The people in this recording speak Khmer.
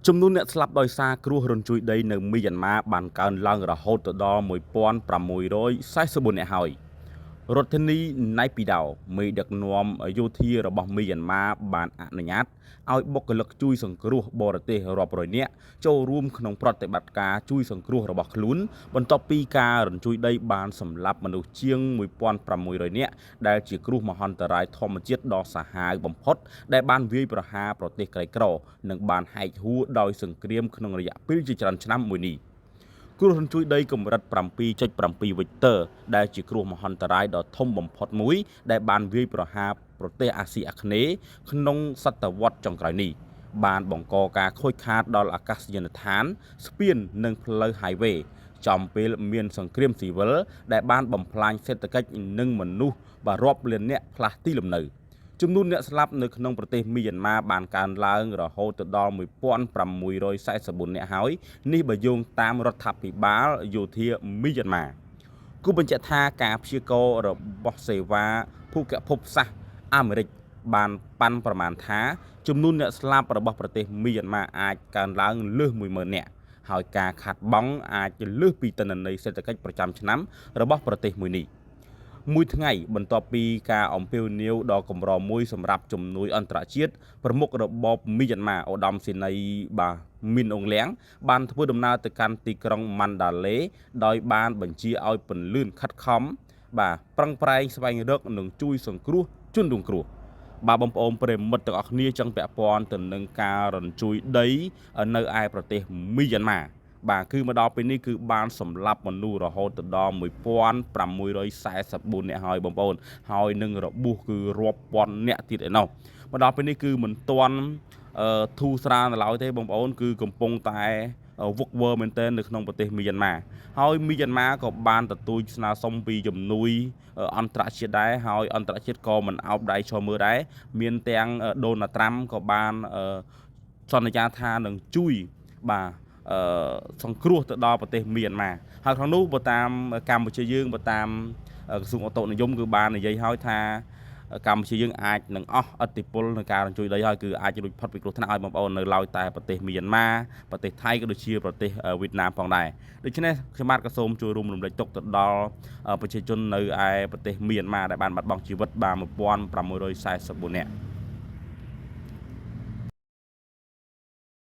ចំនួនអ្នកស្លាប់ដោយសារគ្រោះរញ្ជួយដីនៅមីយ៉ាន់ម៉ាបានកើនឡើងរហូតទៅដល់1644នាក់ហើយ។ រដ្ឋធានីណៃពីដោមេដឹកនាំយោធារបស់មីយ៉ាន់ម៉ាបានអនុញ្ញាតឲ្យបុគ្គលិកជួយសង្គ្រោះបរទេសរាប់រយនាក់ចូលរួមក្នុងប្រតិបត្តិការជួយសង្គ្រោះរបស់ខ្លួនបន្ទាប់ពីការរញ្ជួយដីបានសម្លាប់មនុស្សជាង1600នាក់ដែលជាគ្រោះមហន្តរាយធម្មជាតិដ៏សាហាវបំផុតដែលបានវាយប្រហារប្រទេសក្រីក្រនិងបានហែកហួរដោយសង្គ្រាមក្នុងរយៈពេលជាច្រើនឆ្នាំមួយនេះ។ គ្រោះរញ្ជួយដីកម្រិត 7.7 វិចទ័រដែលជាគ្រោះមហន្តរាយដ៏ធំបំផុតមួយដែលបានវាយប្រហារប្រទេសអាស៊ីអាគ្នេយ៍ក្នុងសតវត្សចុងក្រោយនេះបានបង្កការខូចខាតដល់អាកាសយានដ្ឋានស្ពាននិងផ្លូវហាយវេចំពេលមានសង្គ្រាមស៊ីវិលដែលបានបំផ្លាញសេដ្ឋកិច្ចនិងមនុស្សរាប់លានអ្នកផ្លាស់ទីលំនៅ។ ចំនួនអ្នកស្លាប់នៅក្នុងប្រទេសមីយ៉ាន់ម៉ាបានកើនឡើងរហូតទៅដល់1644នាក់ហើយនេះបើយោងតាមរដ្ឋាភិបាលយោធាមីយ៉ាន់ម៉ាគូបញ្ជាក់ថាការព្យាករណ៍របស់សេវាភូកភពសាស្ត្រអាមេរិកបានប៉ាន់ប្រមាណថាចំនួនអ្នកស្លាប់របស់ប្រទេសមីយ៉ាន់ម៉ាអាចកើនឡើងលើស10000នាក់ហើយការខាតបង់អាចលើសពីទិន្នន័យសេដ្ឋកិច្ចប្រចាំឆ្នាំរបស់ប្រទេសមួយនេះ។ មួយថ្ងៃបន្ទាប់ពីការអំពាវនាវដ៏កម្រមួយសម្រាប់ជំនួយអន្តរជាតិប្រមុខរបបមីយ៉ាន់ម៉ាឧត្តមសេនីយ៍បាទមីនអងលៀងបានធ្វើដំណើរទៅកាន់ទីក្រុងម៉ាន់ដាឡេដោយបានបញ្ជាឲ្យពន្លឿនខិតខំបាទប្រឹងប្រែងស្វែងរកនិងជួយសង្គ្រោះជនរងគ្រោះបាទបងប្អូនប្រិមិត្តទាំងអស់គ្នាចង់ពាក់ព័ន្ធទៅនឹងការរញ្ជួយដីនៅឯប្រទេសមីយ៉ាន់ម៉ាបាទគឺមកដល់ពេលនេះគឺបានសម្លាប់មនុស្សរហូតទៅដល់1644នាក់ហើយបងប្អូនហើយនឹងរបួសគឺរាប់ពាន់នាក់ទៀតឯណោះមកដល់ពេលនេះគឺមិនទាន់ធូរស្រាលនៅឡើយទេបងប្អូនគឺកំពុងតែវឹកវើមែនទែននៅក្នុងប្រទេសមីយ៉ាន់ម៉ាហើយមីយ៉ាន់ម៉ាក៏បានទទូចស្នើសុំពីជំនួយអន្តរជាតិដែរហើយអន្តរជាតិក៏មិនអោបដៃឈរមើលដែរមានទាំងដូណាល់ត្រាំក៏បានសន្យាថានឹងជួយបាទសង្គ្រោះទៅដល់ប្រទេសមីយ៉ាន់ម៉ាហើយក្នុងនោះបើតាមកម្ពុជាយើងបើតាមក្រសួងអូតូនិយមគឺបាននិយាយហើយថាកម្ពុជាយើងអាចនឹងអស់ឥទ្ធិពលในការរញ្ជួយដីហើយគឺអាចរួចផុតពីគ្រោះថ្នាក់ឲ្យបងប្អូននៅឡើយតែប្រទេសមីយ៉ាន់ម៉ាប្រទេសថៃក៏ដូចជាប្រទេសវៀតណាមផងដែរដូច្នេះខ្ញុំបាទក៏សូមជួយរួមរំលែកទុកទៅដល់ប្រជាជននៅឯប្រទេសមីយ៉ាន់ម៉ាដែលបានបាត់បង់ជីវិតបាទ1644នាក់។